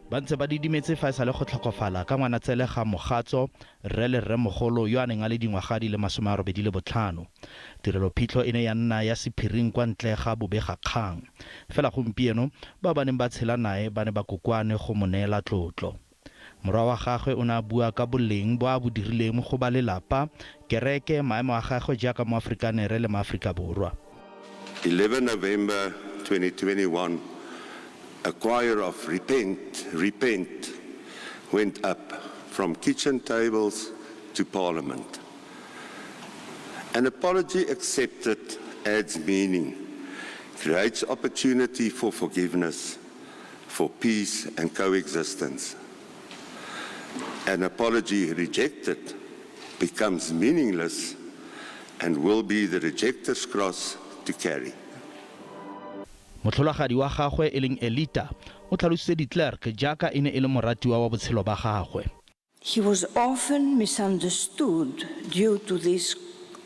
Ba ntse ba didimetse fa e sale go tlhokofala ka Ngwanatsele ga mogatso, rre le rremogolo yo a neng a le dingwaga di le 85. Tirelo phitlho e ne ya nna ya sephiring kwa ntle ga bobegakgang. Fela gompieno, bao ba neng ba tshela nae ba ne ba kokoane go mo neela tlotlo. Morwa wa gagwe o ne a bua ka boleng bo a bo dirileng go ba lelapa, kereke, maemo a gagwe jaaka Moafrikanere le Maaforika Borwa. 11 November 2021, a choir of repent, repent went up from kitchen tables to parliament. An apology accepted adds meaning, creates opportunity for forgiveness, for peace and coexistence. An apology rejected becomes meaningless and will be the rejecter's cross to carry. Motlholagadi wa gagwe e leng Elita o tlhalositse de Klerk jaaka e ne e le moratiwa wa botshelo ba gagwe. He was often misunderstood due to this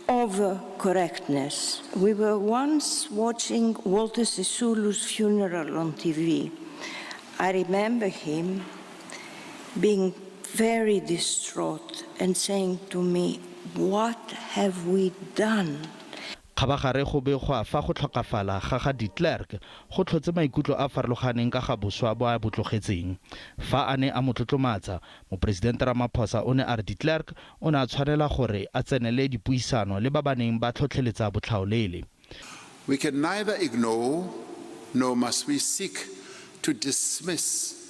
over-correctness. We were once watching Walter Sisulu's funeral on TV. I remember him being very distraught and saying to me, What have we done? Kgabagare go begwa fa go tlhokafala ga ga De Klerk go tlhotse maikutlo a farologaneng ka ga boswa bo a bo tlogetseng. Fa a ne a mo tlotlomatsa, Moporesidente Ramaphosa o ne a re De Klerk o ne a tshwanela gore a tsenele dipuisano le ba ba neng ba tlhotlheletsa botlhaolele. We can neither ignore nor must we seek to dismiss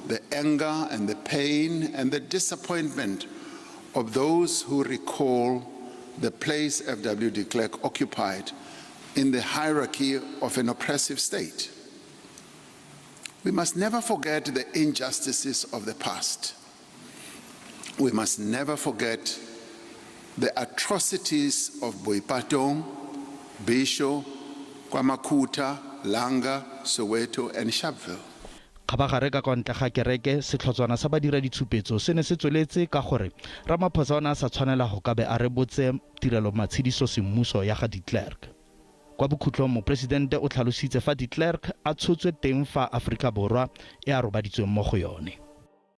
the anger and the pain and the disappointment of those who recall the place FW de Klerk occupied in the hierarchy of an oppressive state. We must never forget the injustices of the past. We must never forget the atrocities of Boipatong, Bisho, KwaMakhutha, Langa, Soweto, and Sharpeville. Kgabagare ka kwa ntle ga kereke, setlhotswana sa badiraditshupetso se ne se tsweletse ka gore Ramaphosa o ne a sa tshwanela go ka be a rebotse tirelo matshediso semmuso ya ga de Klerk. Kwa bokhutlong moporesidente o tlhalositse fa de Klerk a tshotswe teng fa Aforika Borwa e a robaditsweng mo go yone.